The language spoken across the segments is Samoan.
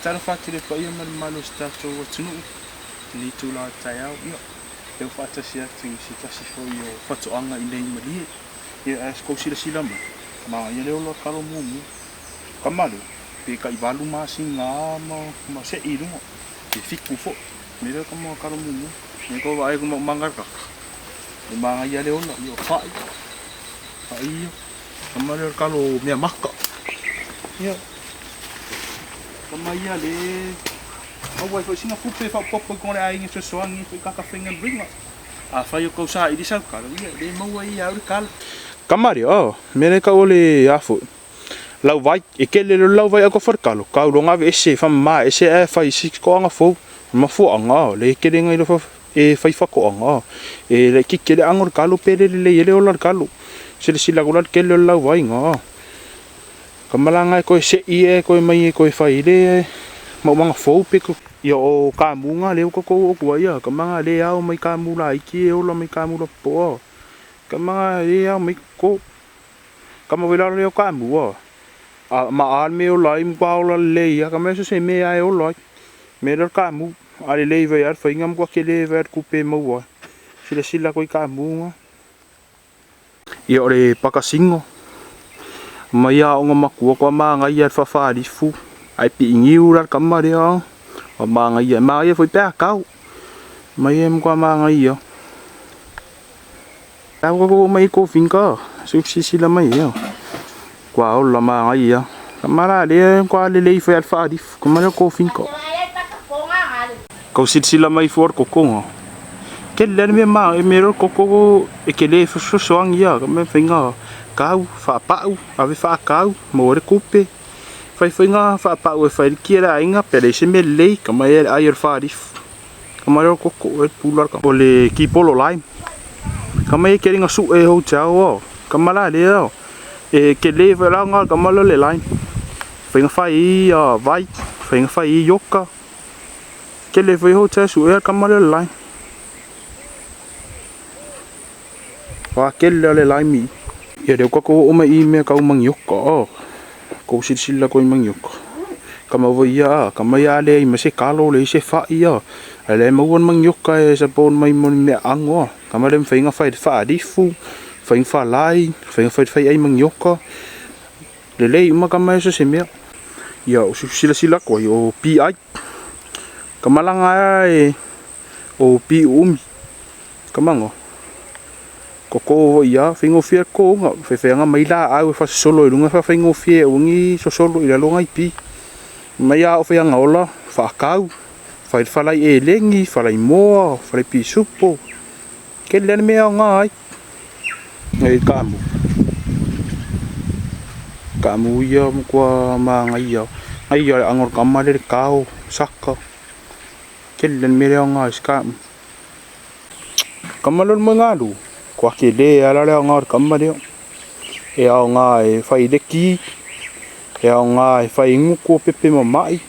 Faatalofa atu i le paia ma le mamalu o si tatou atunuu i lenei itula o le taeao. Ia, lea ua faatasi atu i se tasi foi o fatoaga i inei i Malie. Ia, ae tou silasila mai, manaia le ola o le talo mumu. Tama lea, pe tai 8 masina lava ma sei i luga, pe 7 foi. Mea lea o tama o talo mumu. Ia tou vaai atu maumaga le kaka, e manaia le ola, ia o fai, fai ia. Tama lea o le talo mea maka. Ia, tama ia le maua ai foi sina tupe faaopoopo i totonu o le aiga e fesoasoani ai foi i tagata faigaluega. Afai o tou saili sau talo, ia le maua ai ia au le talo. Tama lea, oh, mea lea e tau o le a foi, lauvai. E tele loa le lauvai autafa o le talo, tau loa ona aveese, faamama ese ae fai isi toaga fou. Mafuaaga, oh, le tele na iloa e fai faatoaga, oh, e laitiiti ai le aano o le talo pe le lelei ai le ola o le talo. Silasila atu la i le tele o le lauvaiga, oh. Tama la na e toe sei e toe mai e toe fai i le maumaga fou pe. Ia o kamu na lea ua tatou oo atu ai ia, tama na le ao mai kamu laiti e ola mai kamu lapopoa. Tama na le ao mai koko. Tama foi la lea o kamu a, a maa le mea e ola ai matua ola lelei lava. Tama e so o se mea lava e ola ai. Mea lea o le kamu, a lelei foi lava le faiga matua tele foi lava le tupe e maua ai. Silasila atu i kamu na. Ia o le pakasino, mai aoga matua toa manaia le faafaalifu, ae piiniu la le tama lea, ua manaia, e manaia foi pe a tau, mai e matua manaia. La ua oo mai i kofinga, se i silasila mai ia, ua ola manaia. Tama la lea matua lelei foi lava le faalifu, tama lea o kofinga. Kau silasila mai fua le kokoga. Tele lava le mea ma e mea le koko e tele fesoasoani ia ka mea faiga kau faapau ave faakau maua le tupe. Fai faiga faapau e fai le kia le aiga pe leai se mea lelei ka mai le ai o le faalifu. Ka mai le koko e pula ka o le kipolo lime. Ka mai e kele nga su e hotel o. Ka mala le o. E kele fa la nga ka mala le lime. Faiga fai vai, faiga fai yoka. Tele foi hotel su e ka mala le lime. Wa kele le lime. Ia lea ua tatou oo mai i mea tau manioka o. Kou silasila koe i manioka. Ka maua ia a, ka mai a leai ma se kalo leai se fai a. Ae lea e maua le manioka e support mai mo le mea aano a. Ka mai le mafai ona fai le faalifu, mafai ona falai, mafai ona fai le faiai manioka. Lelei uma ka mai so se mea. Ia o silasila atu ai o PI. Ka malaga e o pi uumi. Ka mango. Koko foi ia, faigofie le kokoga. Faifaiaga mai laau e faasosolo i luga faafaigofie aua ne i sosolo i lalo nai pi. Mai a oo faiaga ola, faakau, fai le falai eleni, falai moa, falai pisupo. Tele lava le mea e aoga ai. Nei kaamu. Kaamu ia matua manaia. Nai ia le aano o le tama lea le kao, saka. Tele lava le mea lea e aoga ai si kaamu. Tama lea o le moegalu, kua tele lava la le aoga o le tama lea. E aoga e fai le ki, e aoga e fai gutu o pepe mamai,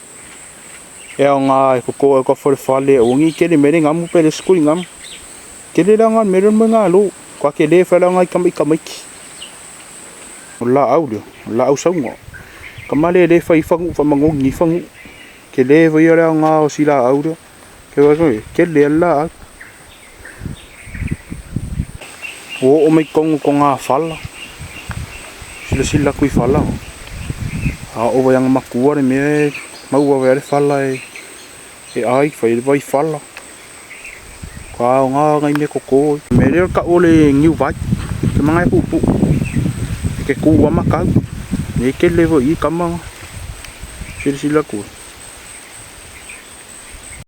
e aoga e toto ai tafa o le fale aua ne i tele mai le gamu pe le sikuli gamu. Tele le aoga o le mea lea o le moegalu, kua tele foi le aoga i tamaiti. O le laau lea, o le laau sauga. Tama lea e le fai fagu'u faamanogi fagu'u. Tele foi le aoga o si laau lea. Tele lava le laau. Ua oo mai totonu o togafala. Silasila atu i fala. A oo mai ana matua le mea e maua ai le fala e ai, fai ai le vaifala. Ka aoga nai mea toto. O le mea lea o le tau o le niu vai. Ke manaia puupuu. E ke ku lava matau. E tele foi i tama. Silasila atu.